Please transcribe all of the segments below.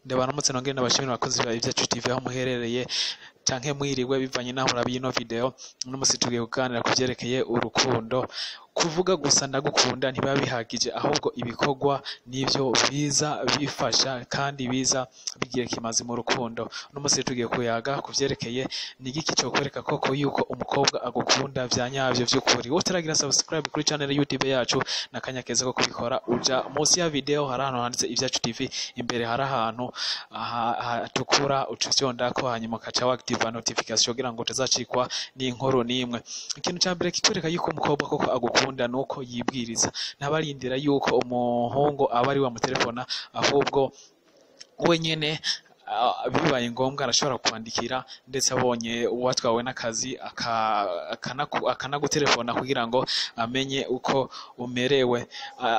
Ndabaramutse nongere ndabashimira abakunzi ba Ivyacu TV aho muherereye canke mwiriwe bivanye naho murabiye ino video. Uno musi tugiye kuganira ku vyerekeye urukundo. Kuvuga gusa ndagukunda ntibiba bihagije, ahubwo ibikorwa nivyo biza bifasha kandi biza bigira ikimazi mu rukundo. Uno musi tugiye kuyaga ku vyerekeye nigiki cokwereka koko yuko umukobwa agukunda vya nyavyo vy'ukuri. Wowe utaragira subscribe kuri channel YouTube yacu, nakanya keza ko kubikora. Uja munsi ya video hari ahantu handitse Ivyacu TV, imbere hari ahantu hatukura, uca ufyondako hanyuma ukaca waactiva notification kugira ngo utazacikwa n'inkuru n'imwe. Ikintu ca mbere kikwereka yuko umukobwa koko agukunda nuko yibwiriza, ntabarindira yuko umuhungu aba ari we amutelefona, ahubwo we nyene bibaye ngombwa arashobora kwandikira, ndetse abonye uwatwawe n'akazi akanagutelefona kugira ngo amenye uko umerewe.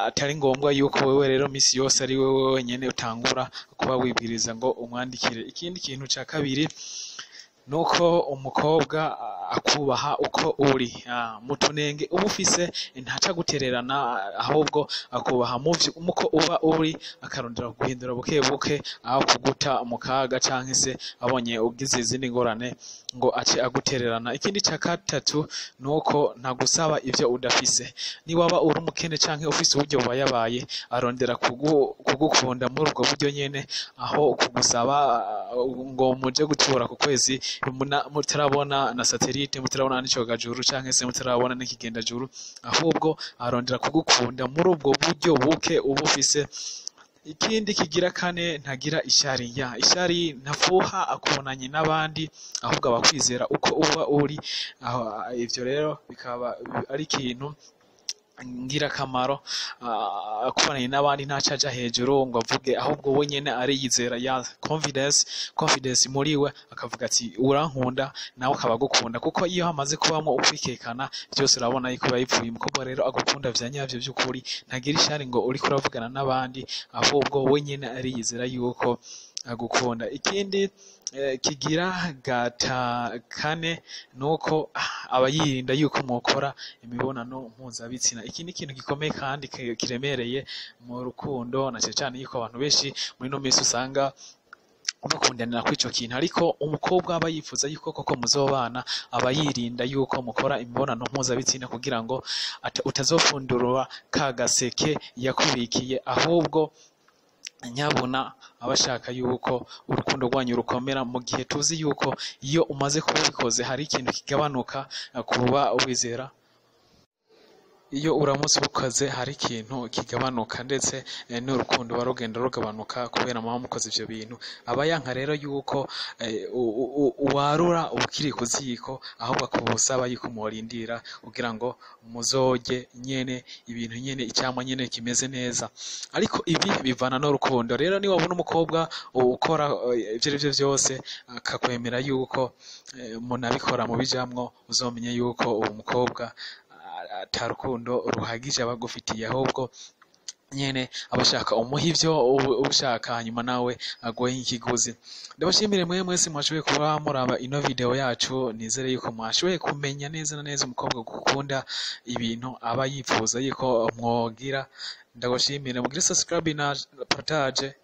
Atari ngombwa yuko wewe rero misi yose ari wewe wenyene utangura kuba wibwiriza ngo umwandikire. Ikindi kintu ca kabiri nuko umukobwa akubaha uko uri mu tunenge uba ufise, ntaca gutererana, ahubwo akubaha muko uba uri, akarondera guhindura buke buke aho kuguta mu kaga canke se abonye ugize izindi ngorane ngo ace agutererana. Ikindi ca gatatu nuko ntagusaba ivyo udafise. Niwaba uri umukene canke ufise uburyo bubayabaye, arondera kugukunda muri ubwo buryo nyene, aho kugusaba ngo muje gutura ku kwezi mutarabona na satellite, mutarabona n'icogajuru canke se mutarabona n'ikigendajuru, ahubwo arondera kugukunda muri ubwo buryo buke uba ufise. Ikindi kigira kane, ntagira ishari, ya ishari, ntafuha akubonanye n'abandi, ahubwo aba akwizera uko uba uri. Aho ivyo rero bikaba ari ikintu ngirakamaro. Akubonanye n'abandi ntaca aja hejuru ngo avuge, ahubwo we nyene ariyizera, ya confidence muri we, akavuga ati urankunda, nawe akaba agukunda, kuko iyo hamaze kubamwo ukwikekana vyose urabona yuko biba bipfuye. Umukobwa rero agukunda vya nyavyo vy'ukuri ntagira ishari ngo uriko uravugana n'abandi, ahubwo we nyene ariyizera yuko agukunda. Ikindi kigira kane nuko aba yirinda yuko mwokora imibonano mpuzabitsina. Iki ni ikintu gikomeye kandi kiremereye mu rukundo, na cane cane yuko abantu benshi muri ino minsi usanga bakundanira kuri ico kintu, ariko umukobwa aba yifuza yuko koko muzobana, aba yirinda yuko mukora imibonano mpuzabitsina kugira ngo utazofundurura ka gaseke yakubikiye, ahubwo nyabuna aba ashaka yuko urukundo rwanyu rukomera, mu gihe tuzi yuko iyo umaze kuba ubikoze hari ikintu kigabanuka kuba wizera. Iyo uramutse ubikoze hari ikintu kigabanuka, ndetse n'urukundo ruba rugenda rugabanuka kubera muba mukoze ivyo bintu. Aba yanka rero yuko warura ukiri ku ziko, ahubwo akabusaba yuko mworindira kugira ngo muzorye nyene ibintu nyene icamwa nyene kimeze neza. Ariko ibi bivana n'urukundo. Rero niwabona umukobwa ukora ivyo arivyo vyose akakwemera yuko munabikora mubijamwo, uzomenye yuko uwo mukobwa ata rukundo ruhagije aba agufitiye, ahubwo nyene aba ashaka umuha ivyo ushaka, hanyuma nawe aguhe ikiguzi. Ndabashimire mwe mwese mwashoboye kuba muraba ino video yacu. Nizere yuko mwashoboye kumenya neza na neza umukobwa gukunda ibintu aba yifuza yuko mwogira. Ndagushimire, mugire subscribe na partage.